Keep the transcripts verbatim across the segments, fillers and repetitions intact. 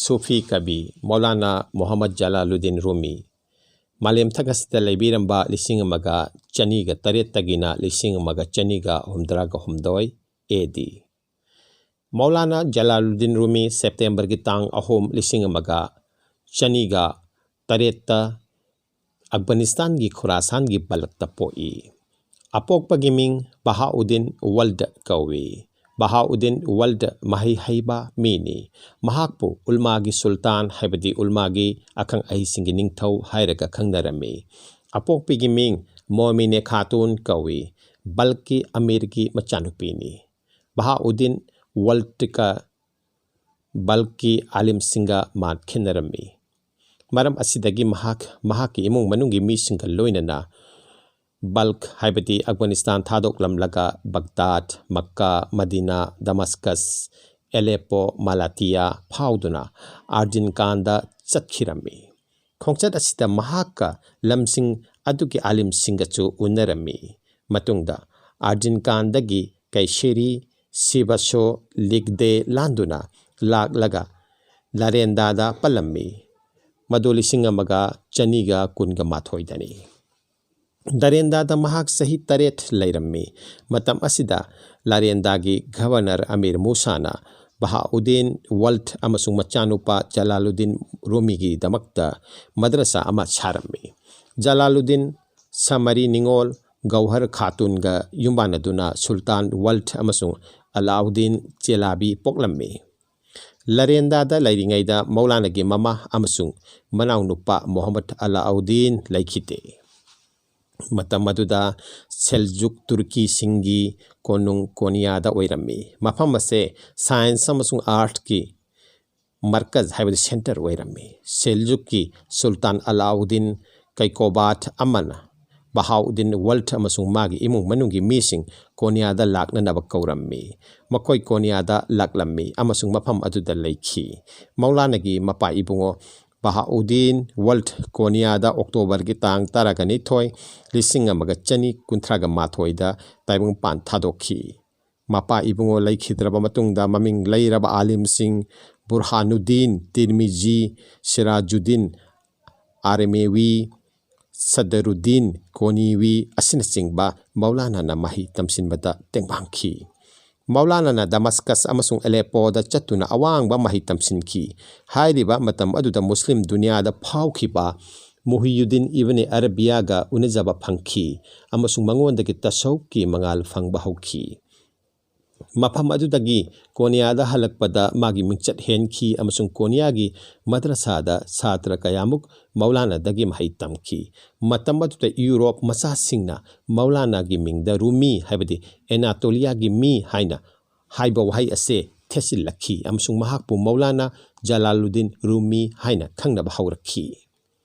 ꯁꯨꯐꯤ ꯀꯕꯤ ꯃꯧꯂꯥꯅꯥ ꯃꯣꯍꯝꯃꯗ ꯖꯂꯥꯂꯨꯗꯤꯟ ꯔꯨꯃꯤ꯫ ꯃꯥꯂꯦꯝ ꯊꯛ ꯑꯁꯤꯗ ꯂꯩꯕꯤꯔꯝꯕ ꯂꯤꯁꯤꯡ ꯑꯃꯒ ꯆꯅꯤꯒ ꯇꯔꯦꯠꯇꯒꯤꯅ ꯂꯤꯁꯤꯡ ꯑꯃꯒ ꯆꯅꯤꯒ ꯍꯨꯝꯗ꯭ꯔꯥꯒ ꯍꯨꯝꯗꯣꯏ ꯑꯦ ꯗꯤ꯫ ꯃꯧꯂꯥꯅꯥ ꯖꯂꯥꯂꯨꯗꯤꯟ ꯔꯨꯃꯤ ꯁꯦꯞꯇꯦꯝꯕꯔꯒꯤ ꯇꯥꯡ ꯑꯍꯨꯝ, ꯂꯤꯁꯤꯡ ꯑꯃꯒ ꯆꯅꯤꯒ ꯇꯔꯦꯠꯇ ꯑꯐꯒꯥꯅꯤꯁꯇꯥꯟꯒꯤ ꯈꯨꯔꯥꯁꯥꯟꯒꯤ ꯕꯜꯛꯇ ꯄꯣꯛꯏ꯫ ꯑꯄꯣꯛꯄꯒꯤ ꯃꯤꯡ ꯕꯍꯥꯎꯗꯤꯟ ꯋꯜꯗ ꯀꯧꯏ꯫ ꯕꯍꯥꯎꯗꯤꯟ ꯋꯜꯗ ꯃꯍꯩ ꯍꯩꯕ ꯃꯤꯅꯤ꯫ ꯃꯍꯥꯛꯄꯨ ꯎꯜꯃꯥꯒꯤ ꯁꯨꯜꯇꯥꯟ, ꯍꯥꯏꯕꯗꯤ ꯎꯜꯃꯥꯒꯤ ꯑꯈꯪ ꯑꯍꯩꯁꯤꯡꯒꯤ ꯅꯤꯡꯊꯧ ꯍꯥꯏꯔꯒ ꯈꯪꯅꯔꯝꯃꯤ꯫ ꯑꯄꯣꯛꯄꯤꯒꯤ ꯃꯤꯡ ꯃꯣꯃꯤꯅꯦ ꯈꯥꯇꯨꯟ ꯀꯧꯏ꯫ ꯕꯜꯛꯀꯤ ꯑꯃꯤꯔꯒꯤ ꯃꯆꯥꯅꯨꯄꯤꯅꯤ꯫ ꯕꯍꯥꯎꯗꯤꯟ ꯋꯜꯗꯀ ꯕꯜꯛꯀꯤ ꯑꯥꯂꯤꯝꯁꯤꯡꯒ ꯃꯥꯟ ꯈꯦꯠꯅꯔꯝꯃꯤ꯫ ꯃꯔꯝ ꯑꯁꯤꯗꯒꯤ ꯃꯍꯥꯛ ꯃꯍꯥꯛꯀꯤ ꯏꯃꯨꯡ ꯃꯅꯨꯡꯒꯤ ꯃꯤꯁꯤꯡꯒ ꯂꯣꯏꯅꯅ ꯕꯜꯛ, ꯍꯥꯏꯕꯗꯤ ꯑꯐꯒꯥꯅꯤꯁꯇꯥꯟ ꯊꯥꯗꯣꯛꯂꯝꯂꯒ ꯕꯒꯗꯥꯗ, ꯃꯛꯀꯥ, ꯃꯗꯤꯅꯥ, ꯗꯃꯁꯀꯁ, ꯑꯦꯂꯦꯄꯣ, ꯃꯥꯂꯥꯇꯤꯌꯥ ꯐꯥꯎꯗꯨꯅ ꯑꯥꯔꯖꯤꯟꯀꯥꯟꯗ ꯆꯠꯈꯤꯔꯝꯃꯤ꯫ ꯈꯣꯡꯆꯠ ꯑꯁꯤꯗ ꯃꯍꯥꯛꯀ ꯂꯝꯁꯤꯡ ꯑꯗꯨꯒꯤ ꯑꯥꯂꯤꯝꯁꯤꯡꯒꯁꯨ ꯎꯅꯔꯝꯃꯤ꯫ ꯃꯇꯨꯡꯗ ꯑꯥꯔꯖꯤꯟꯀꯥꯟꯗꯒꯤ ꯀꯩꯁꯦꯔꯤ, ꯁꯤꯕꯁꯣ, ꯂꯤꯒꯗꯦ ꯂꯥꯟꯗꯨꯅ ꯂꯥꯛꯂꯒ ꯂꯥꯔꯦꯟꯗꯥꯗ ꯄꯜꯂꯝꯃꯤ꯫ ꯃꯗꯨ ꯂꯤꯁꯤꯡ ꯑꯃꯒ ꯆꯅꯤꯒ ꯀꯨꯟꯒ ꯃꯥꯊꯣꯏꯗꯅꯤ꯫ ꯂꯥꯔꯦꯟꯗꯥꯗ ꯃꯍꯥꯛ ꯆꯍꯤ ꯇꯔꯦꯠ ꯂꯩꯔꯝꯃꯤ꯫ ꯃꯇꯝ ꯑꯁꯤꯗ ꯂꯥꯔꯦꯟꯗꯥꯒꯤ ꯒꯚꯔꯅꯔ ꯑꯃꯤꯔ ꯃꯨꯁꯥꯅ ꯕꯍꯥꯎꯗꯤꯟ ꯋꯜꯗ ꯑꯃꯁꯨꯡ ꯃꯆꯥꯅꯨꯄꯥ ꯖꯂꯥꯂꯨꯗꯤꯟ ꯔꯨꯃꯤꯒꯤꯗꯃꯛꯇ ꯃꯗ꯭ꯔꯁꯥ ꯑꯃ ꯁꯥꯔꯝꯃꯤ꯫ ꯖꯂꯥꯂꯨꯗꯤꯟ ꯁꯃꯔꯤ ꯅꯤꯉꯣꯜ ꯒꯧꯍꯔ ꯈꯥꯇꯨꯟꯒ ꯌꯨꯝꯕꯥꯟꯅꯗꯨꯅ ꯁꯨꯜꯇꯥꯟ ꯋꯜꯗ ꯑꯃꯁꯨꯡ ꯑꯂꯥꯎꯗꯤꯟ ꯆꯦꯂꯥꯕꯤ ꯄꯣꯛꯂꯝꯃꯤ꯫ ꯂꯥꯔꯦꯟꯗꯥꯗ ꯂꯩꯔꯤꯉꯩꯗ ꯃꯧꯂꯥꯅꯥꯒꯤ ꯃꯃꯥ ꯑꯃꯁꯨꯡ ꯃꯅꯥꯎꯅꯨꯄꯥ ꯃꯣꯍꯝꯃꯗ ꯑꯂꯥꯎꯗꯤꯟ ꯂꯩꯈꯤꯗꯦ꯫ ꯃꯇꯝ ꯑꯗꯨꯗ ꯁꯦꯜꯖꯨꯛ ꯇꯨꯔꯀꯤꯁꯤꯡꯒꯤ ꯀꯣꯅꯨꯡ ꯀꯣꯅꯤꯌꯥꯗ ꯑꯣꯏꯔꯝꯃꯤ꯫ ꯃꯐꯝ ꯑꯁꯦ ꯁꯥꯏꯟꯁ ꯑꯃꯁꯨꯡ ꯑꯥꯔꯠꯀꯤ ꯃꯔꯀꯖ, ꯍꯥꯏꯕꯗꯤ ꯁꯦꯟꯇꯔ ꯑꯣꯏꯔꯝꯃꯤ꯫ ꯁꯦꯜꯖꯨꯛꯀꯤ ꯁꯨꯜꯇꯥꯟ ꯑꯂꯥꯎꯗꯤꯟ ꯀꯩꯀꯣꯕꯥꯠ ꯑꯃꯅ ꯕꯍꯥꯎꯗꯤꯟ ꯋꯜꯗ ꯑꯃꯁꯨꯡ ꯃꯥꯒꯤ ꯏꯃꯨꯡ ꯃꯅꯨꯡꯒꯤ ꯃꯤꯁꯤꯡ ꯀꯣꯅꯤꯌꯥꯗ ꯂꯥꯛꯅꯅꯕ ꯀꯧꯔꯝꯃꯤ꯫ ꯃꯈꯣꯏ ꯀꯣꯅꯤꯌꯥꯗ ꯂꯥꯛꯂꯝꯃꯤ ꯑꯃꯁꯨꯡ ꯃꯐꯝ ꯑꯗꯨꯗ ꯂꯩꯈꯤ꯫ ꯃꯧꯂꯥꯅꯥꯒꯤ ꯃꯄꯥ ꯏꯕꯨꯡꯉꯣ ꯕꯍꯥꯎꯗꯤꯟ ꯋꯜꯗ ꯀꯣꯅꯤꯌꯥꯗ ꯑꯣꯛꯇꯣꯕꯔꯒꯤ ꯇꯥꯡ ꯇꯔꯥꯒ ꯅꯤꯊꯣꯏ, ꯂꯤꯁꯤꯡ ꯑꯃꯒ ꯆꯅꯤ ꯀꯨꯟꯊ꯭ꯔꯥꯒ ꯃꯥꯊꯣꯏꯗ ꯇꯥꯏꯕꯪꯄꯥꯟ ꯊꯥꯗꯣꯛꯈꯤ꯫ ꯃꯄꯥ ꯏꯕꯨꯡꯉꯣ ꯂꯩꯈꯤꯗ꯭ꯔꯕ ꯃꯇꯨꯡꯗ ꯃꯃꯤꯡ ꯂꯩꯔꯕ ꯑꯥꯂꯤꯝꯁꯤꯡ ꯕꯨꯔꯍꯥꯅꯨꯗꯤꯟ, ꯇꯤꯔꯃꯤꯖꯤ, ꯁꯤꯔꯥꯖꯨꯗꯤꯟ, ꯑꯥꯔꯃꯦꯋꯤ, ꯁꯗꯔꯨꯗꯤꯟ, ꯀꯣꯅꯤꯋꯤ ꯑꯁꯤꯅꯆꯤꯡꯕ ꯃꯧꯂꯥꯅꯥꯅ ꯃꯍꯩ ꯇꯝꯁꯤꯟꯕꯗ ꯇꯦꯡꯕꯥꯡꯈꯤ꯫ ꯃꯧꯂꯥꯅꯥꯅ ꯗꯃꯁꯀꯁ ꯑꯃꯁꯨꯡ ꯑꯦꯂꯦꯄꯣꯗ ꯆꯠꯇꯨꯅ ꯑꯋꯥꯡꯕ ꯃꯍꯩ ꯇꯝꯁꯤꯟꯈꯤ꯫ ꯍꯥꯏꯔꯤꯕ ꯃꯇꯝ ꯑꯗꯨꯗ ꯃꯨꯁꯂꯤꯝ ꯗꯨꯅꯤꯌꯥꯗ ꯐꯥꯎꯈꯤꯕ ꯃꯨꯍꯤꯌꯨꯗꯤꯟ ꯏꯕꯅꯤ ꯑꯔꯕꯤꯌꯥꯒ ꯎꯅꯖꯕ ꯐꯪꯈꯤ ꯑꯃꯁꯨꯡ ꯃꯉꯣꯟꯗꯒꯤ ꯇꯁꯧꯀꯤ ꯃꯉꯥꯜ ꯐꯪꯕ ꯍꯧꯈꯤ꯫ ꯃꯐꯝ ꯑꯗꯨꯗꯒꯤ ꯀꯣꯅꯤꯌꯥꯗ ꯍꯜꯂꯛꯄꯗ ꯃꯥꯒꯤ ꯃꯤꯡꯆꯠ ꯍꯦꯟꯈꯤ ꯑꯃꯁꯨꯡ ꯀꯣꯅꯤꯌꯥꯒꯤ ꯃꯗ꯭ꯔꯁꯥꯗ ꯁꯥꯇ꯭ꯔ ꯀꯌꯥꯃꯨꯛ ꯃꯧꯂꯥꯅꯥꯗꯒꯤ ꯃꯍꯩ ꯇꯝꯈꯤ꯫ ꯃꯇꯝ ꯑꯗꯨꯗ ꯌꯨꯔꯣꯞ ꯃꯆꯥꯁꯤꯡꯅ ꯃꯧꯂꯥꯅꯥꯒꯤ ꯃꯤꯡꯗ ꯔꯨꯃꯤ, ꯍꯥꯏꯕꯗꯤ ꯑꯦꯅꯥꯇꯣꯂꯤꯌꯥꯒꯤ ꯃꯤ ꯍꯥꯏꯅ ꯍꯥꯏꯕ ꯋꯥꯍꯩ ꯑꯁꯦ ꯊꯦꯠꯆꯤꯜꯂꯛꯈꯤ ꯑꯃꯁꯨꯡ ꯃꯍꯥꯛꯄꯨ ꯃꯧꯂꯥꯅꯥ ꯖꯂꯥꯂꯨꯗꯤꯟ ꯔꯨꯃꯤ ꯍꯥꯏꯅ ꯈꯪꯅꯕ ꯍꯧꯔꯛꯈꯤ꯫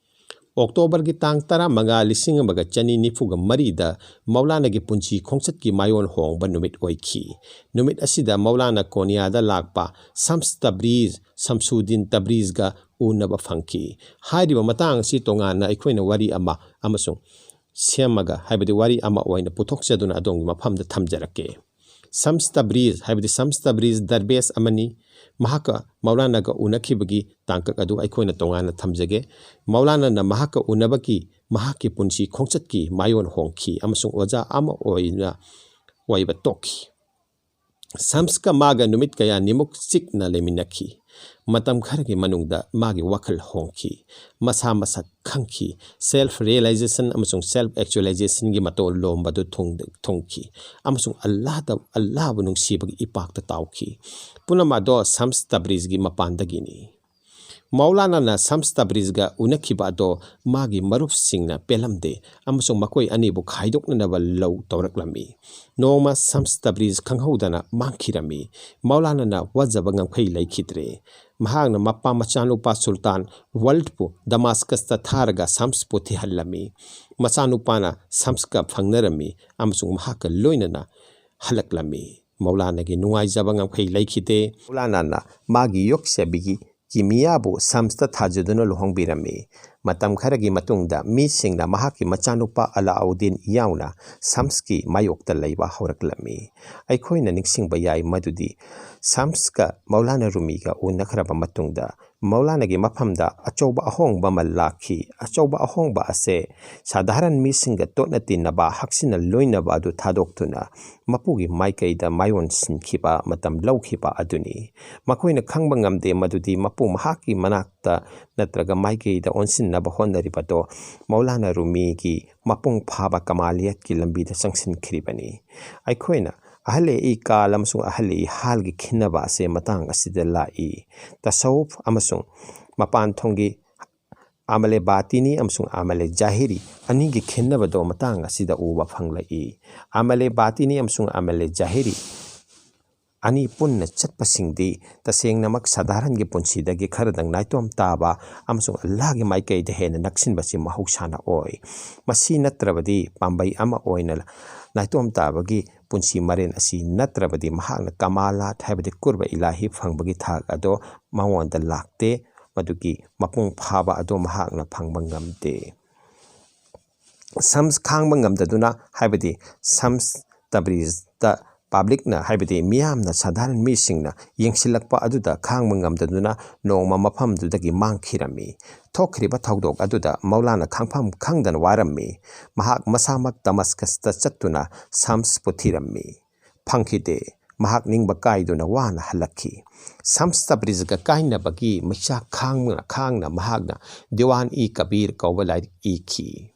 ꯑꯣꯛꯇꯣꯕꯔꯒꯤ ꯇꯥꯡ ꯇꯔꯥꯃꯉꯥ, ꯂꯤꯁꯤꯡ ꯑꯃꯒ ꯆꯅꯤ ꯅꯤꯐꯨꯒ ꯃꯔꯤꯗ ꯃꯧꯂꯥꯅꯥꯒꯤ ꯄꯨꯟꯁꯤ ꯈꯣꯡꯆꯠꯀꯤ ꯃꯥꯏꯑꯣꯟ ꯍꯣꯡꯕ ꯅꯨꯃꯤꯠ ꯑꯣꯏꯈꯤ꯫ ꯅꯨꯃꯤꯠ ꯑꯁꯤꯗ ꯃꯧꯂꯥꯅꯥ ꯀꯣꯅꯤꯌꯥꯗ ꯂꯥꯛꯄ ꯁꯝꯁ ꯇꯕ꯭ꯔꯤꯖ, ꯁꯝꯁꯨꯗꯤꯟ ꯇꯕ꯭ꯔꯤꯖꯒ ꯎꯅꯕ ꯐꯪꯈꯤ꯫ ꯍꯥꯏꯔꯤꯕ ꯃꯇꯥꯡ ꯑꯁꯤ ꯇꯣꯉꯥꯟꯅ ꯑꯩꯈꯣꯏꯅ ꯋꯥꯔꯤ ꯑꯃ ꯑꯃꯁꯨꯡ ꯁꯦꯝꯃꯒ, ꯍꯥꯏꯕꯗꯤ ꯋꯥꯔꯤ ꯑꯃ ꯑꯣꯏꯅ ꯄꯨꯊꯣꯛꯆꯗꯨꯅ ꯑꯗꯣꯝꯒꯤ ꯃꯐꯝꯗ ꯊꯝꯖꯔꯛꯀꯦ꯫ ꯁꯝꯁ ꯇꯕ꯭ꯔꯤꯖ, ꯍꯥꯏꯕꯗꯤ ꯁꯝꯁ ꯇꯕ꯭ꯔꯤꯖ ꯗꯔꯕꯦꯁ ꯑꯃꯅꯤ꯫ ꯃꯍꯥꯛꯀ ꯃꯧꯂꯥꯅꯥꯒ ꯎꯅꯈꯤꯕꯒꯤ ꯇꯥꯡꯀꯛ ꯑꯗꯨ ꯑꯩꯈꯣꯏꯅ ꯇꯣꯉꯥꯟꯅ ꯊꯝꯖꯒꯦ꯫ ꯃꯧꯂꯥꯅꯥꯅ ꯃꯍꯥꯛꯀ ꯎꯅꯕꯒꯤ ꯃꯍꯥꯛꯀꯤ ꯄꯨꯟꯁꯤ ꯈꯣꯡꯆꯠꯀꯤ ꯃꯥꯏꯑꯣꯟ ꯍꯣꯡꯈꯤ ꯑꯃꯁꯨꯡ ꯑꯣꯖꯥ ꯑꯃ ꯑꯣꯏꯅ ꯑꯣꯏꯕ ꯇꯣꯛꯈꯤ꯫ ꯁꯝꯁꯀ ꯃꯥꯒ ꯅꯨꯃꯤꯠ ꯀꯌꯥꯅꯤꯃꯨꯛ ꯆꯤꯛꯅ ꯂꯩꯃꯤꯟꯅꯈꯤ꯫ ꯃꯇꯝ ꯈꯔꯒꯤ ꯃꯅꯨꯡꯗ ꯃꯥꯒꯤ ꯋꯥꯈꯜ ꯍꯣꯡꯈꯤ꯫ ꯃꯁꯥ ꯃꯁꯛ ꯈꯪꯈꯤ꯫ Self realization ꯑꯃꯁꯨꯡ self actualizationꯒꯤ ꯃꯇꯣꯜ ꯂꯣꯝꯕꯗꯨ ꯊꯨꯡ-, ꯊꯨꯡꯈꯤ꯫ ꯑꯃꯁꯨꯡ ꯑꯜꯂꯥꯍꯗ, ꯑꯜꯂꯥꯍꯕꯨ ꯅꯨꯡꯁꯤꯕꯒꯤ ꯏꯄꯥꯛꯇ ꯇꯥꯎꯈꯤ꯫ ꯄꯨꯝꯅꯃꯛ ꯑꯗꯣ ꯁꯝꯁ ꯇꯕ꯭ꯔꯤꯖꯒꯤ ꯃꯄꯥꯟꯗꯒꯤꯅꯤ꯫ ꯃꯧꯂꯥꯅꯥꯅ ꯁꯝꯁ ꯇꯕ꯭ꯔꯤꯖꯒ ꯎꯅꯈꯤꯕ ꯑꯗꯣ ꯃꯥꯒꯤ ꯃꯔꯨꯞꯁꯤꯡꯅ ꯄꯦꯜꯂꯝꯗꯦ ꯑꯃꯁꯨꯡ ꯃꯈꯣꯏ ꯑꯅꯤꯕꯨ ꯈꯥꯏꯗꯣꯛꯅꯅꯕ ꯂꯧ ꯇꯧꯔꯛꯂꯝꯃꯤ꯫ ꯅꯣꯡꯃ ꯁꯝꯁ ꯇꯕ꯭ꯔꯤꯖ ꯈꯪꯍꯧꯗꯅ ꯃꯥꯡꯈꯤꯔꯝꯃꯤ꯫ ꯃꯧꯂꯥꯅꯥꯅ ꯋꯥꯖꯕ ꯉꯝꯈꯩ ꯂꯩꯈꯤꯗ꯭ꯔꯦ꯫ ꯃꯍꯥꯛꯅ ꯃꯄꯥ ꯃꯆꯥꯅꯨꯄꯥ ꯁꯨꯜꯇꯥꯟ ꯋꯥꯜꯗꯄꯨ ꯗꯃꯥꯁꯀꯁꯇ ꯊꯥꯔꯒ ꯁꯝꯁꯄꯨ ꯊꯤꯍꯜꯂꯝꯃꯤ꯫ ꯃꯆꯥꯅꯨꯄꯥꯅ ꯁꯝꯁꯀ ꯐꯪꯅꯔꯝꯃꯤ ꯑꯃꯁꯨꯡ ꯃꯍꯥꯛꯀ ꯂꯣꯏꯅꯅ ꯍꯜꯂꯛꯂꯝꯃꯤ꯫ ꯃꯧꯂꯥꯅꯥꯒꯤ ꯅꯨꯡꯉꯥꯏꯖꯕ ꯉꯝꯈꯩ ꯂꯩꯈꯤꯗꯦ꯫ ꯃꯧꯂꯥꯅꯥꯅ ꯃꯥꯒꯤ ꯌꯣꯛꯆꯕꯤꯒꯤ ꯀꯤꯃꯤꯌꯥꯕꯨ ꯁꯝꯁꯇ ꯊꯥꯖꯗꯨꯅ ꯂꯨꯍꯣꯡꯕꯤꯔꯝꯃꯤ꯫ ꯃꯇꯝ ꯈꯔꯒꯤ ꯃꯇꯨꯡꯗ ꯃꯤꯁꯤꯡꯅ ꯃꯍꯥꯛꯀꯤ ꯃꯆꯥꯅꯨꯄꯥ ꯑꯂꯥꯎꯗꯤꯟ ꯌꯥꯎꯅ ꯁꯝꯁꯀꯤ ꯃꯥꯌꯣꯛꯇ ꯂꯩꯕ ꯍꯧꯔꯛꯂꯝꯃꯤ꯫ ꯑꯩꯈꯣꯏꯅ ꯅꯤꯡꯁꯤꯡꯕ ꯌꯥꯏ ꯃꯗꯨꯗꯤ ꯁꯝꯁꯀ ꯃꯧꯂꯥꯅꯥ ꯔꯨꯃꯤꯒ ꯎꯅꯈ꯭ꯔꯕ ꯃꯇꯨꯡꯗ ꯃꯧꯂꯥꯅꯥꯒꯤ ꯃꯐꯝꯗ ꯑꯆꯧꯕ ꯑꯍꯣꯡꯕ ꯑꯃ ꯂꯥꯛꯈꯤ꯫ ꯑꯆꯧꯕ ꯑꯍꯣꯡꯕ ꯑꯁꯦ ꯁꯥꯙꯥꯔꯟ ꯃꯤꯁꯤꯡꯒ ꯇꯣꯠꯅ ꯇꯤꯟꯅꯕ, ꯍꯛꯁꯤꯟꯅ ꯂꯣꯏꯅꯕ ꯑꯗꯨ ꯊꯥꯗꯣꯛꯇꯨꯅ ꯃꯄꯨꯒꯤ ꯃꯥꯏꯀꯩꯗ ꯃꯥꯏꯑꯣꯟꯁꯤꯟꯈꯤꯕ ꯃꯇꯝ ꯂꯧꯈꯤꯕ ꯑꯗꯨꯅꯤ꯫ ꯃꯈꯣꯏꯅ ꯈꯪꯕ ꯉꯝꯗꯦ ꯃꯗꯨꯗꯤ ꯃꯄꯨ ꯃꯍꯥꯛꯀꯤ ꯃꯅꯥꯛꯇ ꯅꯠꯇ꯭ꯔꯒ ꯃꯥꯏꯀꯩꯗ ꯑꯣꯟꯁꯤꯟꯅꯕ ꯍꯣꯠꯅꯔꯤꯕꯗꯣ ꯃꯧꯂꯥꯅꯥ ꯔꯨꯃꯤꯒꯤ ꯃꯄꯨꯡ ꯐꯥꯕ ꯀꯃꯥꯂꯤꯌꯠꯀꯤ ꯂꯝꯕꯤꯗ ꯆꯪꯁꯤꯟꯈ꯭ꯔꯤꯕꯅꯤ꯫ ꯑꯩꯈꯣꯏꯅ ꯑꯍꯂꯦ ꯏ ꯀꯥꯜ ꯑꯃꯁꯨꯡ ꯑꯍꯂꯦ ꯏ ꯍꯥꯜꯒꯤ ꯈꯦꯟꯅꯕ ꯑꯁꯦ ꯃꯇꯥꯡ ꯑꯁꯤꯗ ꯂꯥꯛꯏ꯫ ꯇꯁꯧꯐ ꯑꯃꯁꯨꯡ ꯃꯄꯥꯟ ꯊꯣꯡꯒꯤ ꯑꯃꯂꯦ ꯕꯥꯇꯤꯅꯤ ꯑꯃꯁꯨꯡ ꯑꯃꯂꯦ ꯖꯥꯍꯤꯔꯤ ꯑꯅꯤꯒꯤ ꯈꯦꯟꯅꯕꯗꯣ ꯃꯇꯥꯡ ꯑꯁꯤꯗ ꯎꯕ ꯐꯪꯂꯛꯏ꯫ ꯑꯃꯂꯦ ꯕꯥꯇꯤꯅꯤ ꯑꯃꯁꯨꯡ ꯑꯃꯂꯦ ꯖꯥꯍꯤꯔꯤ ꯑꯅꯤ ꯄꯨꯟꯅ ꯆꯠꯄꯁꯤꯡꯗꯤ ꯇꯁꯦꯡꯅꯃꯛ ꯁꯥꯙꯥꯔꯟꯒꯤ ꯄꯨꯟꯁꯤꯗꯒꯤ ꯈꯔꯗꯪ ꯅꯥꯏꯇꯣꯝ ꯇꯥꯕ ꯑꯃꯁꯨꯡ ꯑꯜꯂꯥꯍꯒꯤ ꯃꯥꯏꯀꯩꯗ ꯍꯦꯟꯅ ꯅꯛꯁꯤꯟꯕꯁꯤ ꯃꯍꯧꯁꯥꯅ ꯑꯣꯏ꯫ ꯃꯁꯤ ꯅꯠꯇ꯭ꯔꯕꯗꯤ ꯄꯥꯝꯕꯩ ꯑꯃ ꯑꯣꯏꯅ ꯅꯥꯏꯇꯣꯝ ꯇꯥꯕꯒꯤ ꯄꯨꯟꯁꯤ ꯃꯔꯦꯟ ꯑꯁꯤ ꯅꯠꯇ꯭ꯔꯕꯗꯤ ꯃꯍꯥꯛꯅ ꯀꯃꯥꯂꯥꯠ ꯍꯥꯏꯕꯗꯤ ꯀꯨꯔꯕ ꯏꯂꯥꯍꯤ ꯐꯪꯕꯒꯤ ꯊꯥꯛ ꯑꯗꯣ ꯃꯉꯣꯟꯗ ꯂꯥꯛꯇꯦ꯫ ꯃꯗꯨꯒꯤ ꯃꯄꯨꯡ ꯐꯥꯕ ꯑꯗꯣ ꯃꯍꯥꯛꯅ ꯐꯪꯕ ꯉꯝꯗꯦ꯫ ꯁꯝꯁ ꯈꯥꯡꯕ ꯉꯝꯗꯗꯨꯅ, ꯍꯥꯏꯕꯗꯤ ꯁꯝꯁ ꯇꯕ꯭ꯔꯤꯖꯇ ꯄꯕ꯭ꯂꯤꯛꯅ, ꯍꯥꯏꯕꯗꯤ ꯃꯤꯌꯥꯝꯅ, ꯁꯥꯙꯥꯔꯟ ꯃꯤꯁꯤꯡꯅ ꯌꯦꯡꯁꯤꯜꯂꯛꯄ ꯑꯗꯨꯗ ꯈꯥꯡꯕ ꯉꯝꯗꯗꯨꯅ ꯅꯣꯡꯃ ꯃꯐꯝꯗꯨꯗꯒꯤ ꯃꯥꯡꯈꯤꯔꯝꯃꯤ꯫ ꯊꯣꯛꯈ꯭ꯔꯤꯕ ꯊꯧꯗꯣꯛ ꯑꯗꯨꯗ ꯃꯧꯂꯥꯅꯥ ꯈꯪꯐꯝ ꯈꯪꯗꯅ ꯋꯥꯔꯝꯃꯤ꯫ ꯃꯍꯥꯛ ꯃꯁꯥꯃꯛ ꯗꯃꯁꯀꯁꯇ ꯆꯠꯇꯨꯅ ꯁꯝꯁꯄꯨ ꯊꯤꯔꯝꯃꯤ꯫ ꯐꯪꯈꯤꯗꯦ꯫ ꯃꯍꯥꯛ ꯅꯤꯡꯕ ꯀꯥꯏꯗꯨꯅ ꯋꯥꯅ ꯍꯜꯂꯛꯈꯤ꯫ ꯁꯝꯁ ꯇꯕ꯭ꯔꯤꯖꯒ ꯀꯥꯏꯅꯕꯒꯤ ꯃꯩꯆꯥꯛ ꯈꯥꯡꯅ ꯈꯥꯡꯅ ꯃꯍꯥꯛꯅ ꯗꯤꯋꯥꯟ ꯏ ꯀꯕꯤꯔ ꯀꯧꯕ ꯂꯥꯏꯔꯤꯛ ꯏꯈꯤ꯫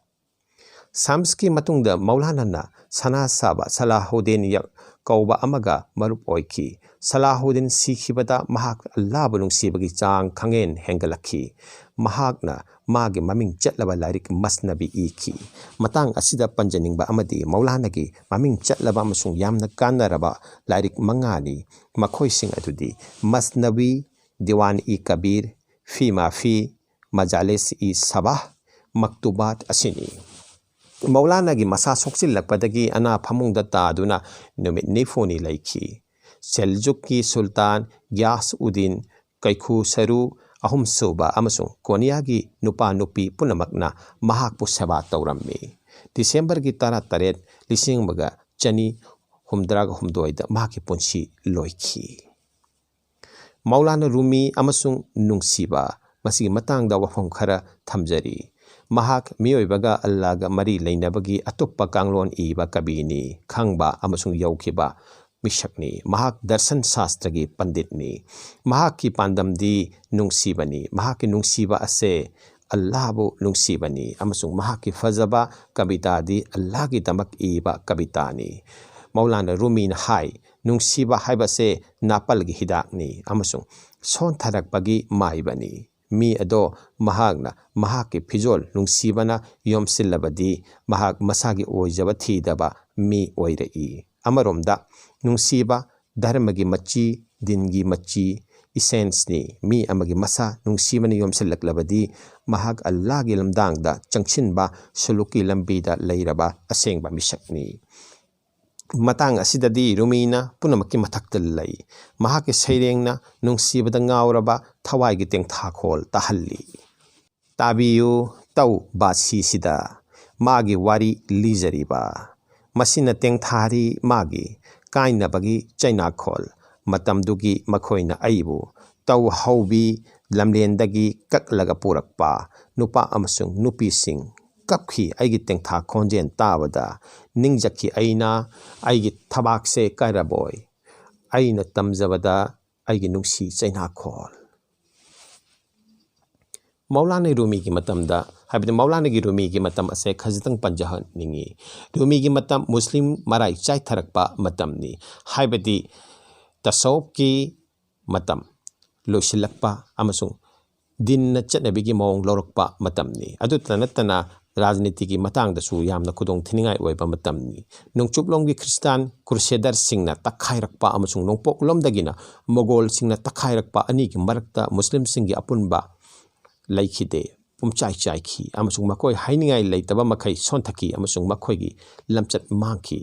ꯁꯝꯁꯀꯤ ꯃꯇꯨꯡꯗ ꯃꯧꯂꯥꯅꯥꯅ ꯁꯅꯥ ꯁꯥꯕ ꯁꯂꯥꯍꯨꯗꯤꯟ ꯌ-, ꯀꯧꯕ ꯑꯃꯒ ꯃꯔꯨꯞ ꯑꯣꯏꯈꯤ꯫ ꯁꯂꯥꯍꯨꯗꯤꯟ ꯁꯤꯈꯤꯕꯗ ꯃꯍꯥꯛ ꯑꯜꯂꯥꯕꯨ ꯅꯨꯡꯁꯤꯕꯒꯤ ꯆꯥꯡ ꯈꯪꯍꯦꯟ ꯍꯦꯟꯒꯠꯂꯛꯈꯤ꯫ ꯃꯍꯥꯛꯅ ꯃꯥꯒꯤ ꯃꯃꯤꯡ ꯆꯠꯂꯕ ꯂꯥꯏꯔꯤꯛ ꯃꯁꯅꯕꯤ ꯏꯈꯤ꯫ ꯃꯇꯥꯡ ꯑꯁꯤꯗ ꯄꯟꯖꯅꯤꯡꯕ ꯑꯃꯗꯤ ꯃꯧꯂꯥꯅꯥꯒꯤ ꯃꯃꯤꯡ ꯆꯠꯂꯕ ꯑꯃꯁꯨꯡ ꯌꯥꯝꯅ ꯀꯥꯟꯅꯔꯕ ꯂꯥꯏꯔꯤꯛ ꯃꯉꯥꯅꯤ꯫ ꯃꯈꯣꯏꯁꯤꯡ ꯑꯗꯨꯗꯤ ꯃꯁꯅꯕꯤ, ꯗꯤꯋꯥꯟ ꯏ ꯀꯕꯤꯔ, ꯐꯤ ꯃꯥꯐꯤ, ꯃꯖꯥꯂꯤꯁ ꯏ ꯁꯕꯥꯍ, ꯃꯛꯇꯨꯕꯥꯠ ꯑꯁꯤꯅꯤ꯫ ꯃꯧꯂꯥꯅꯥꯒꯤ ꯃꯁꯥ ꯁꯣꯛꯆꯤꯜꯂꯛꯄꯗꯒꯤ ꯑꯅꯥ ꯐꯃꯨꯡꯗ ꯇꯥꯗꯨꯅ ꯅꯨꯃꯤꯠ ꯅꯤꯐꯨꯅꯤ ꯂꯩꯈꯤ꯫ ꯁꯦꯜꯖꯨꯛꯀꯤ ꯁꯨꯜꯇꯥꯟ ꯒ꯭ꯌꯥꯁ ꯎꯗꯤꯟ ꯀꯩꯈꯨ ꯁꯔꯨ ꯑꯍꯨꯝꯁꯨꯕ ꯑꯃꯁꯨꯡ ꯀꯣꯅꯤꯌꯥꯒꯤ ꯅꯨꯄꯥ ꯅꯨꯄꯤ ꯄꯨꯝꯅꯃꯛꯅ ꯃꯍꯥꯛꯄꯨ ꯁꯦꯕꯥ ꯇꯧꯔꯝꯃꯤ꯫ ꯗꯤꯁꯦꯝꯕꯔꯒꯤ ꯇꯔꯥꯇꯔꯦꯠ, ꯂꯤꯁꯤꯡ ꯑꯃꯒ ꯆꯅꯤ ꯍꯨꯝꯗ꯭ꯔꯥꯒ ꯍꯨꯝꯗꯣꯏꯗ ꯃꯍꯥꯛꯀꯤ ꯄꯨꯟꯁꯤ ꯂꯣꯏꯈꯤ꯫ ꯃꯧꯂꯥꯅꯥ ꯔꯨꯃꯤ ꯑꯃꯁꯨꯡ ꯅꯨꯡꯁꯤꯕ, ꯃꯁꯤꯒꯤ ꯃꯇꯥꯡꯗ ꯋꯥꯐꯝ ꯈꯔ ꯊꯝꯖꯔꯤ꯫ ꯃꯍꯥꯛ ꯃꯤꯑꯣꯏꯕꯒ ꯑꯜꯂꯥꯒ ꯃꯔꯤ ꯂꯩꯅꯕꯒꯤ ꯑꯇꯣꯞꯄ ꯀꯥꯡꯂꯣꯟ ꯏꯕ ꯀꯕꯤꯅꯤ, ꯈꯪꯕ ꯑꯃꯁꯨꯡ ꯌꯧꯈꯤꯕ ꯃꯤꯁꯛꯅꯤ꯫ ꯃꯍꯥꯛ ꯗꯔꯁꯟ ꯁꯥꯁꯇ꯭ꯔꯒꯤ ꯄꯟꯗꯤꯠꯅꯤ꯫ ꯃꯍꯥꯛꯀꯤ ꯄꯥꯟꯗꯝꯗꯤ ꯅꯨꯡꯁꯤꯕꯅꯤ꯫ ꯃꯍꯥꯛꯀꯤ ꯅꯨꯡꯁꯤꯕ ꯑꯁꯦ ꯑꯜꯂꯥꯕꯨ ꯅꯨꯡꯁꯤꯕꯅꯤ ꯑꯃꯁꯨꯡ ꯃꯍꯥꯛꯀꯤ ꯐꯖꯕ ꯀꯕꯤꯇꯥꯗꯤ ꯑꯜꯂꯥꯒꯤꯗꯃꯛ ꯏꯕ ꯀꯕꯤꯇꯥꯅꯤ꯫ ꯃꯧꯂꯥꯅꯥ ꯔꯨꯃꯤꯅ ꯍꯥꯏ, "ꯅꯨꯡꯁꯤꯕ ꯍꯥꯏꯕꯁꯦ ꯅꯥꯄꯜꯒꯤ ꯍꯤꯗꯥꯛꯅꯤ ꯑꯃꯁꯨꯡ ꯁꯣꯟꯊꯔꯛꯄꯒꯤ ꯃꯥꯏꯕꯅꯤ꯫ ꯃꯤ ꯑꯗꯣ ꯃꯍꯥꯛꯅ ꯃꯍꯥꯛꯀꯤ ꯐꯤꯖꯣꯜ ꯅꯨꯡꯁꯤꯕꯅ ꯌꯣꯝꯁꯤꯜꯂꯕꯗꯤ ꯃꯍꯥꯛ ꯃꯁꯥꯒꯤ ꯑꯣꯏꯖꯕ ꯊꯤꯗꯕ ꯃꯤ ꯑꯣꯏꯔꯛꯏ꯫" ꯑꯃꯔꯣꯝꯗ, ꯅꯨꯡꯁꯤꯕ ꯙꯔꯃꯒꯤ ꯃꯆꯤ, ꯗꯤꯟꯒꯤ ꯃꯆꯤ, ꯏꯁꯦꯟꯁꯅꯤ꯫ ꯃꯤ ꯑꯃꯒꯤ ꯃꯁꯥ ꯅꯨꯡꯁꯤꯕꯅ ꯌꯣꯝꯁꯤꯜꯂꯛꯂꯕꯗꯤ ꯃꯍꯥꯛ ꯑꯜꯂꯥꯒꯤ ꯂꯝꯗꯥꯡꯗ ꯆꯪꯁꯤꯟꯕ ꯁꯨꯂꯨꯛꯀꯤ ꯂꯝꯕꯤꯗ ꯂꯩꯔꯕ ꯑꯁꯦꯡꯕ ꯃꯤꯁꯛꯅꯤ꯫ ꯃꯇꯥꯡ ꯑꯁꯤꯗꯗꯤ ꯔꯨꯃꯤꯅ ꯄꯨꯝꯅꯃꯛꯀꯤ ꯃꯊꯛꯇ ꯂꯩ꯫ ꯃꯍꯥꯛꯀꯤ ꯁꯩꯔꯦꯡꯅ ꯅꯨꯡꯁꯤꯕꯗ ꯉꯥꯎꯔꯕ ꯊꯋꯥꯏꯒꯤ ꯇꯦꯡꯊꯥꯈꯣꯜ ꯇꯥꯍꯜꯂꯤ꯫ ꯇꯥꯕꯤꯌꯨ, ꯇꯧ ꯕꯥꯁꯤꯁꯤꯗ ꯃꯥꯒꯤ ꯋꯥꯔꯤ ꯂꯤꯖꯔꯤꯕ꯫ ꯃꯁꯤꯅ ꯇꯦꯡꯊꯥꯔꯤ ꯃꯥꯒꯤ ꯀꯥꯏꯅꯕꯒꯤ ꯆꯩꯅꯥꯈꯣꯜ꯫ ꯃꯇꯝꯗꯨꯒꯤ ꯃꯈꯣꯏꯅ ꯑꯩꯕꯨ ꯇꯧ ꯍꯧꯕꯤ ꯂꯝꯂꯦꯟꯗꯒꯤ ꯀꯛꯂꯒ ꯄꯨꯔꯛꯄ ꯅꯨꯄꯥ ꯑꯃꯁꯨꯡ ꯅꯨꯄꯤꯁꯤꯡ ꯀꯞꯈꯤ꯫ ꯑꯩꯒꯤ ꯇꯦꯡꯊꯥ ꯈꯣꯟꯖꯦꯜ ꯇꯥꯕꯗ ꯅꯤꯡꯖꯈꯤ ꯑꯩꯅ꯫ ꯑꯩꯒꯤ ꯊꯕꯥꯛꯁꯦ ꯀꯥꯏꯔꯕꯣꯏ꯫ ꯑꯩꯅ ꯇꯝꯖꯕꯗ ꯑꯩꯒꯤ ꯅꯨꯡꯁꯤ ꯆꯩꯅꯥꯈꯣꯜ꯫ ꯃꯧꯂꯥꯅꯥ ꯔꯨꯃꯤꯒꯤ ꯃꯇꯝꯗ, ꯍꯥꯏꯕꯗꯤ ꯃꯧꯂꯥꯅꯥꯒꯤ ꯔꯨꯃꯤꯒꯤ ꯃꯇꯝ ꯑꯁꯦ ꯈꯖꯤꯛꯇꯪ ꯄꯟꯖꯍꯟꯅꯤꯡꯏ꯫ ꯔꯨꯃꯤꯒꯤ ꯃꯇꯝ ꯃꯨꯁꯂꯤꯝ ꯃꯔꯥꯏ ꯆꯥꯏꯊꯔꯛꯄ ꯃꯇꯝꯅꯤ, ꯍꯥꯏꯕꯗꯤ ꯇꯁꯧꯐꯀꯤ ꯃꯇꯝ ꯂꯣꯏꯁꯤꯜꯂꯛꯄ ꯑꯃꯁꯨꯡ ꯗꯤꯟꯅ ꯆꯠꯅꯕꯤꯒꯤ ꯃꯑꯣꯡ ꯂꯧꯔꯛꯄ ꯃꯇꯝꯅꯤ꯫ ꯑꯗꯨꯇ ꯅꯠꯇꯅ ꯔꯥꯖꯅꯤꯇꯤꯒꯤ ꯃꯇꯥꯡꯗꯁꯨ ꯌꯥꯝꯅ ꯈꯨꯗꯣꯡ ꯊꯤꯅꯤꯡꯉꯥꯏ ꯑꯣꯏꯕ ꯃꯇꯝꯅꯤ꯫ ꯅꯣꯡꯆꯨꯞꯂꯣꯝꯒꯤ ꯈ꯭ꯔꯤꯁꯇꯥꯟ ꯀ꯭ꯔꯨꯁꯦꯗꯔꯁꯤꯡꯅ ꯇꯛꯈꯥꯏꯔꯛꯄ ꯑꯃꯁꯨꯡ ꯅꯣꯡꯄꯣꯛꯂꯣꯝꯗꯒꯤꯅ ꯃꯣꯒꯣꯜꯁꯤꯡꯅ ꯇꯛꯈꯥꯏꯔꯛꯄ ꯑꯅꯤꯒꯤ ꯃꯔꯛꯇ ꯃꯨꯁꯂꯤꯝꯁꯤꯡꯒꯤ ꯑꯄꯨꯟꯕ ꯂꯩꯈꯤꯗꯦ, ꯄꯨꯝꯆꯥꯏ ꯆꯥꯏꯈꯤ ꯑꯃꯁꯨꯡ ꯃꯈꯣꯏ ꯍꯥꯏꯅꯤꯡꯉꯥꯏ ꯂꯩꯇꯕ ꯃꯈꯩ ꯁꯣꯟꯊꯈꯤ ꯑꯃꯁꯨꯡ ꯃꯈꯣꯏꯒꯤ ꯂꯝꯆꯠ ꯃꯥꯡꯈꯤ꯫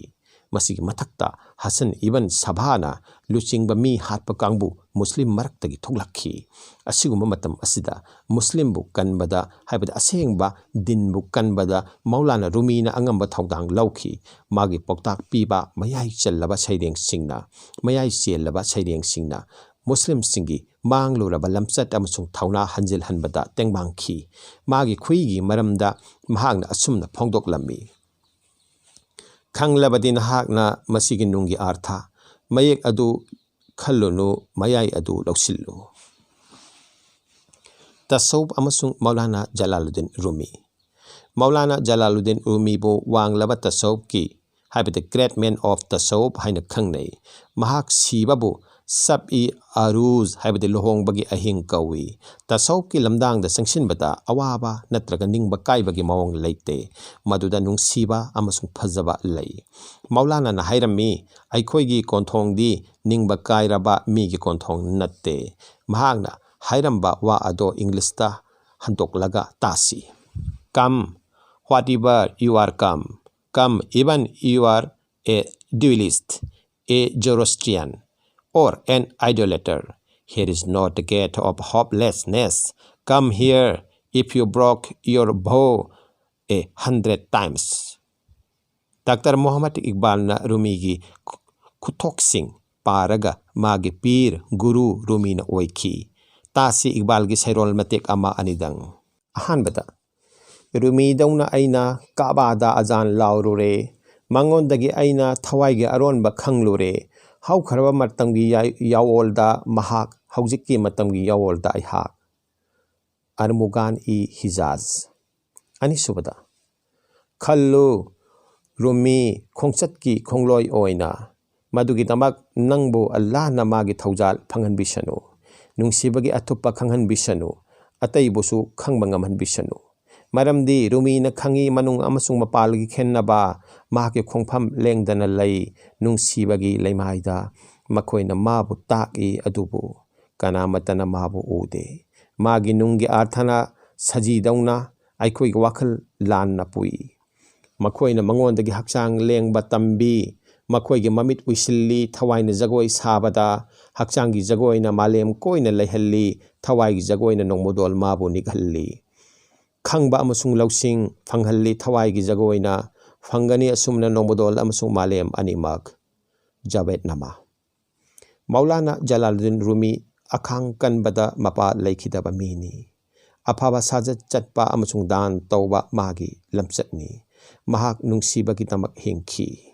ꯃꯁꯤꯒꯤ ꯃꯊꯛꯇ ꯍꯁꯟ ꯏꯕꯟ ꯁꯚꯥꯅ ꯂꯨꯆꯤꯡꯕ ꯃꯤ ꯍꯥꯠꯄ ꯀꯥꯡꯕꯨ ꯃꯨꯁꯂꯤꯝ ꯃꯔꯛꯇꯒꯤ ꯊꯣꯛꯂꯛꯈꯤ꯫ ꯑꯁꯤꯒꯨꯝꯕ ꯃꯇꯝ ꯑꯁꯤꯗ ꯃꯨꯁꯂꯤꯝꯕꯨ ꯀꯟꯕꯗ, ꯍꯥꯏꯕꯗꯤ ꯑꯁꯦꯡꯕ ꯗꯤꯟꯕꯨ ꯀꯟꯕꯗ ꯃꯧꯂꯥꯅꯥ ꯔꯨꯃꯤꯅ ꯑꯉꯝꯕ ꯊꯧꯗꯥꯡ ꯂꯧꯈꯤ꯫ ꯃꯥꯒꯤ ꯄꯥꯎꯇꯥꯛ ꯄꯤꯕ ꯃꯌꯥꯏ ꯆꯜꯂꯕ ꯁꯩꯔꯦꯡꯁꯤꯡꯅ, ꯃꯌꯥꯏ ꯆꯦꯜꯂꯕ ꯁꯩꯔꯦꯡꯁꯤꯡꯅ ꯃꯨꯁꯂꯤꯝꯁꯤꯡꯒꯤ ꯃꯥꯡꯂꯨꯔꯕ ꯂꯝꯆꯠ ꯑꯃꯁꯨꯡ ꯊꯧꯅꯥ ꯍꯟꯖꯤꯜꯍꯟꯕꯗ ꯇꯦꯡꯕꯥꯡꯈꯤ꯫ ꯃꯥꯒꯤ ꯈꯨꯏꯒꯤ ꯃꯔꯝꯗ ꯃꯍꯥꯛꯅ ꯑꯁꯨꯝꯅ ꯐꯣꯡꯗꯣꯛꯂꯝꯃꯤ: "ꯈꯪꯂꯕꯗꯤ ꯅꯍꯥꯛꯅ ꯃꯁꯤꯒꯤ ꯅꯨꯡꯒꯤ ꯑꯥꯔꯊ, ꯃꯌꯦꯛ ꯑꯗꯨ ꯈꯜꯂꯨꯅꯨ, ꯃꯌꯥꯏ ꯑꯗꯨ ꯂꯧꯁꯤꯜꯂꯨ"꯫ ꯇꯁꯧꯐ ꯑꯃꯁꯨꯡ ꯃꯧꯂꯥꯅꯥ ꯖꯂꯥꯂꯨꯗꯤꯟ ꯔꯨꯃꯤ꯫ ꯃꯧꯂꯥꯅꯥ ꯖꯂꯥꯂꯨꯗꯤꯟ ꯔꯨꯃꯤꯕꯨ ꯋꯥꯡꯂꯕ ꯇꯁꯧꯐꯀꯤ, ꯍꯥꯏꯕꯗꯤ Great Man of Tasawwuf ꯍꯥꯏꯅ ꯈꯪꯅꯩ꯫ ꯃꯍꯥꯛ ꯁꯤꯕꯕꯨ ꯁꯕ ꯏ ꯑꯔꯨꯖ, ꯍꯥꯏꯕꯗꯤ ꯂꯨꯍꯣꯡꯕꯒꯤ ꯑꯍꯤꯡ ꯀꯧꯏ꯫ ꯇꯁꯧꯐꯀꯤ ꯂꯝꯗꯥꯡꯗ ꯆꯪꯁꯤꯟꯕꯗ ꯑꯋꯥꯕ ꯅꯠꯇ꯭ꯔꯒ ꯅꯤꯡꯕ ꯀꯥꯏꯕꯒꯤ ꯃꯑꯣꯡ ꯂꯩꯇꯦ꯫ ꯃꯗꯨꯗ ꯅꯨꯡꯁꯤꯕ ꯑꯃꯁꯨꯡ ꯐꯖꯕ ꯂꯩ꯫ ꯃꯧꯂꯥꯅꯥꯅ ꯍꯥꯏꯔꯝꯃꯤ, "ꯑꯩꯈꯣꯏꯒꯤ ꯀꯣꯟꯊꯣꯡꯗꯤ ꯅꯤꯡꯕ ꯀꯥꯏꯔꯕ ꯃꯤꯒꯤ ꯀꯣꯟꯊꯣꯡ ꯅꯠꯇꯦ"꯫ ꯃꯍꯥꯛꯅ ꯍꯥꯏꯔꯝꯕ ꯋꯥ ꯑꯗꯣ ꯏꯪꯂꯤꯁꯇ ꯍꯟꯗꯣꯛꯂꯒ ꯇꯥꯁꯤ: "Come, whatever you are, come. Come, even you are a dualist, a Zoroastrian, or an idolater. Here is not the gate of hopelessness. Come here if you broke your vow a hundred times." Doctor Mohammad ꯏꯛꯕꯥꯜꯅ ꯔꯨꯃꯤꯒꯤ ꯈꯨ-, ꯈꯨꯊꯣꯛꯁꯤꯡ ꯄꯥꯔꯒ ꯃꯥꯒꯤ ꯄꯤꯔ ꯒꯨꯔꯨ ꯔꯨꯃꯤꯅ ꯑꯣꯏꯈꯤ꯫ ꯇꯥꯁꯤ ꯏꯛꯕꯥꯜꯒꯤ ꯁꯩꯔꯣꯜ ꯃꯇꯦꯛ ꯑꯃ ꯑꯅꯤꯗꯪ꯫ ꯑꯍꯥꯟꯕꯗ, "ꯔꯨꯃꯤꯗꯧꯅ ꯑꯩꯅ ꯀꯥꯕꯥꯗ ꯑꯖꯥꯟ ꯂꯥꯎꯔꯨꯔꯦ꯫ ꯃꯉꯣꯟꯗꯒꯤ ꯑꯩꯅ ꯊꯋꯥꯏꯒꯤ ꯑꯔꯣꯟꯕ ꯈꯪꯂꯨꯔꯦ꯫ ꯍꯧꯈ꯭ꯔꯕ ꯃꯇꯝꯒꯤ ꯌꯥꯏ-, ꯌꯥꯑꯣꯜꯗ ꯃꯍꯥꯛ, ꯍꯧꯖꯤꯛꯀꯤ ꯃꯇꯝꯒꯤ ꯌꯥꯑꯣꯜꯗ ꯑꯩꯍꯥꯛ"꯫ ꯑꯔꯃꯨꯒꯥꯟ ꯏ ꯍꯤꯖꯥꯖ꯫ ꯑꯅꯤꯁꯨꯕꯗ, "ꯈꯜꯂꯨ, ꯔꯨꯃꯤ, ꯈꯣꯡꯆꯠꯀꯤ ꯈꯣꯡꯂꯣꯏ ꯑꯣꯏꯅ꯫ ꯃꯗꯨꯒꯤꯗꯃꯛ ꯅꯪꯕꯨ ꯑꯜꯂꯥꯍꯅ ꯃꯥꯒꯤ ꯊꯧꯖꯥꯜ ꯐꯪꯍꯟꯕꯤꯁꯅꯨ꯫ ꯅꯨꯡꯁꯤꯕꯒꯤ ꯑꯊꯨꯞꯄ ꯈꯪꯍꯟꯕꯤꯁꯅꯨ꯫ ꯑꯇꯩꯕꯨꯁꯨ ꯈꯪꯕ ꯉꯝꯍꯟꯕꯤꯁꯅꯨ꯫ ꯃꯔꯝꯗꯤ ꯔꯨꯃꯤꯅ ꯈꯪꯏ ꯃꯅꯨꯡ ꯑꯃꯁꯨꯡ ꯃꯄꯥꯜꯒꯤ ꯈꯦꯟꯅꯕ꯫ ꯃꯍꯥꯛꯀꯤ ꯈꯣꯡꯐꯝ ꯂꯦꯡꯗꯅ ꯂꯩ ꯅꯨꯡꯁꯤꯕꯒꯤ ꯂꯩꯃꯥꯏꯗ꯫ ꯃꯈꯣꯏꯅ ꯃꯥꯕꯨ ꯇꯥꯛꯏ, ꯑꯗꯨꯕꯨ ꯀꯅꯥꯃꯠꯇꯅ ꯃꯥꯕꯨ ꯎꯗꯦ꯫ ꯃꯥꯒꯤ ꯅꯨꯡꯒꯤ ꯑꯥꯔꯊꯅ ꯁꯖꯤꯗꯧꯅ ꯑꯩꯈꯣꯏꯒꯤ ꯋꯥꯈꯜ ꯂꯥꯟꯅ ꯄꯨꯏ꯫ ꯃꯈꯣꯏꯅ ꯃꯉꯣꯟꯗꯒꯤ ꯍꯛꯆꯥꯡ ꯂꯦꯡꯕ ꯇꯝꯕꯤ꯫ ꯃꯈꯣꯏꯒꯤ ꯃꯃꯤꯠ ꯎꯏꯁꯤꯜꯂꯤ, ꯊꯋꯥꯏꯅ ꯖꯒꯣꯏ ꯁꯥꯕꯗ, ꯍꯛꯆꯥꯡꯒꯤ ꯖꯒꯣꯏꯅ ꯃꯥꯂꯦꯝ ꯀꯣꯏꯅ ꯂꯩꯍꯜꯂꯤ, ꯊꯋꯥꯏꯒꯤ ꯖꯒꯣꯏꯅ ꯅꯣꯡꯃꯗꯣꯜ ꯃꯥꯕꯨ ꯅꯤꯛꯍꯜꯂꯤ꯫ ꯈꯪꯕ ꯑꯃꯁꯨꯡ ꯂꯧꯁꯤꯡ ꯐꯪꯍꯜꯂꯤ ꯊꯋꯥꯏꯒꯤ ꯖꯒꯣꯏꯅ, ꯐꯪꯒꯅꯤ ꯑꯁꯨꯝꯅ ꯅꯣꯡꯃꯗꯣꯜ ꯑꯃꯁꯨꯡ ꯃꯥꯂꯦꯝ ꯑꯅꯤꯃꯛ꯫ ꯖꯥꯕꯦꯠꯅꯃꯥ꯫ ꯃꯧꯂꯥꯅꯥ ꯖꯂꯥꯂꯨꯗꯤꯟ ꯔꯨꯃꯤ ꯑꯈꯥꯡ ꯀꯟꯕꯗ ꯃꯄꯥ ꯂꯩꯈꯤꯗꯕ ꯃꯤꯅꯤ꯫ ꯑꯐꯕ ꯁꯥꯖꯠ ꯆꯠꯄ ꯑꯃꯁꯨꯡ ꯗꯥꯟ ꯇꯧꯕ ꯃꯥꯒꯤ ꯂꯝꯆꯠꯅꯤ꯫ ꯃꯍꯥꯛ ꯅꯨꯡꯁꯤꯕꯒꯤꯗꯃꯛ ꯍꯤꯡꯈꯤ꯫